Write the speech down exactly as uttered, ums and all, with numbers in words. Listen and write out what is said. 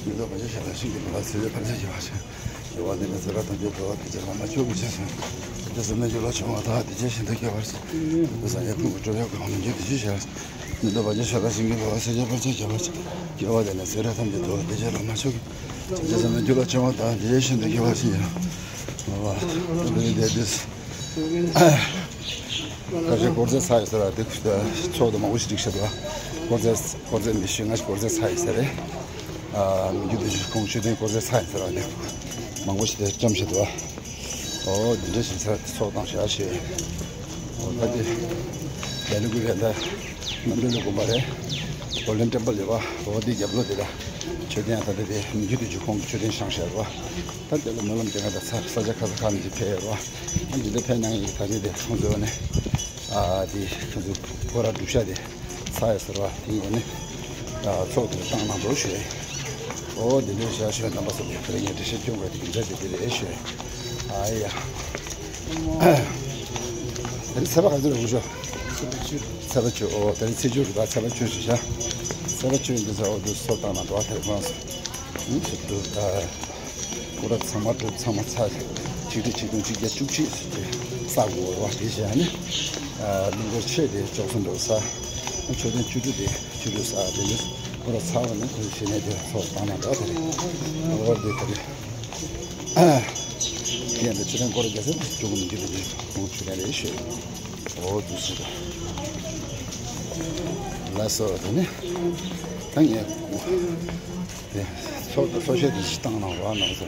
མི་ལོ་བརྒྱ་ཕྱེད་ལ་ཤིང་གི་ལ་ཚེ་བའི་ཕན་ཆད་ཀྱི་བར་ཆད། དགེ་བ་འདི་ནི་ཚེ་རབས་ཐམས་ཅད་འགྲོ་བ་དེ་ཅན་བླ་མ་མཆོག་གི་རྗེས་སུ། དེ་སེམས་ནི་རྒྱུད་ལ་བྱུང་བ་དག་དེ་རྗེས་ཤིན་ཏུ་སྐྱེ་བར་བྱེད། དེ་སངས་རྒྱས་ཀུན་གྱི་སྤྱོད་ཡུལ་གང་མི་འགྱུར་དེ་ཞིག་ཤེས། མི་ལོ་བརྒྱ་ཕྱེད་ལ་ཤིང་གི་ལ་ཚེ་བའི་ཕན་ཆད་ཀྱི་བར་ཆད། དགེ་བ་འདི་ནི་ཚེ་རབས་ཐམས་ཅད་འགྲོ་བ་དེ་ཅན་བླ་མ་མཆོག་གི། དེ་སེམས་ནི་རྒྱུད་ལ་བྱུང་བ་དག་དེ་རྗེས་ཤིན་ཏུ་སྐྱེ་བར་བྱེད། ད་དེ་དེ་དེ། ད་ཆ་དཀོར་ཟས་ཚར་ཡོད་ས་རེད། དེ་ཚོགས་དུ་མང་པོ་ཞིག་བསྒྲིགས་བཞག་འདུག་དཀོར་ཟས་དཀོར་ཟས་མི་ཤི་ང་དཀོར་ཟས་ཚར་ཡོད་ས་རེད། ཨ་མི་རྒྱུད་དུ་ཁོང་མཆོད་རྟེན་དཀོར་ཟས་ཚར་ཡོད་ས་རེད། དེ་མང་པོ་ཞིག་དེ་བཅོམ་བཞག་འདུག་ཨོ་འདི་འདྲ་ཞིག་ཚར་ཚོགས་བཏང་བཞག་ཞེས། ཨོ་ད་དེ་ལས་ལུགས་ཀྱི་རེད། ད་རྣམ་གྲོལ་ལ་དགོན་པ་རེད། གོ་ལེན་ཊེམ་པལ་ཡོད་པ། ཨོ་དེ་རྒྱབ་ལོགས་དེ་ལ་མཆོད་རྟེན་ད་ལྟ་དེ་མི་རྒྱུད་དུ་ཁོང་གི་མཆོད་རྟེན་བཞེངས་བཞག་རེད་པ། ད་དེ་ལ་སྨོན་ལམ་དེ་སྔ་ད་ཚར་ས་ཆ་ཁ་ས་ཁ་ནས་ཅིག་ཕེབས་ཡོད་རེད་པ། ཨ་འདི་འདྲ་ཕེབས་གནང་ཡོད། ད་རེས་དེ་ཁོང་ཚོ་ནས་ཨ་དེ་ཁོང་ཚོ་སྐོར་ར་སྒྲུབ་ཤག་དེ་ཚར་ཡོད་ཟེར་བ་དེ་ཡིན་ནི། ཨ་ཚོགས་དེ་བཏང་གནང་རོགས་ཞུ། ཨོ་དེ་འདྲ་བྱ་ཞུ། རྣམ་པ་ཚོ་དེ་རིང་ངས་འགྲེལ་བཤད་སྐྱོན་དགོས་དེ་གི་འདྲ་དེ་དེ་རེད་ཞུ། ཨ་ཡ། དེ་ཚེས་པ་ག་ཚོད་རེད་འུ་ཞོ། ཚེས་པ་བཅུ། ཨོ་དེ་རིང་ཚེས་བཅུ་རེད་པ། ཚེས་པ་བཅུ་ཞུ་བྱ། ཚེས་པ་བཅུ་ཡིན་དུས་ཚོགས་དེ་ཚོགས་བཏང་གནང་འགྲོ་བ་དེ་རེད་ཁོང་ཚོ། ཨུ་ཚོ་དུ་ད། སྐོར་ར་ཚང་མ་གྲུབ་ཚང་མ་ཚར། ཆིག་ཁྲི་ཆིག་སྟོང་ཆིག་བརྒྱ་བཅུ་གཅིག་ཟེར་ཏེ་ས་དགོས་པ་དེ་བྱས་ནས། ཨ་སྣུམ་འཁོར་ཆེ་དེ་ཅོག་ཙེ་འགྲོ་ས། མཆོད་རྟེན་བཅུ་དྲུག་དེ་བཅུ་དྲུག་ས་དེ་ནི་སྐོར་ར་ཚར་བ་ནི་ཁོ་ཚོ་ཕྱི་ནས་དེ་ཚོགས་བཏང་ན་འདྲ་དེ་རེད། ཨ་བར་དེ་དེ་རེད། ཨ་དེ་ཡང་དེ་མཆོད་རྟེན་སྐོར་ར་རྒྱ་སེ་བཅུ་དགུ་མི་འགྱུར་དེ་ཁོང་མཆོད་རྟེན་རེད་ཤོད། ཨོ་དུ་སུ་དེ་ལ་སོ་དེ་ནི་ད་ངས་དེ་ཚོགས་དེ་ཚོགས་ཤོད་དེ་ཞིག་བཏང་གནང་རོགས་གནང་ཟེར།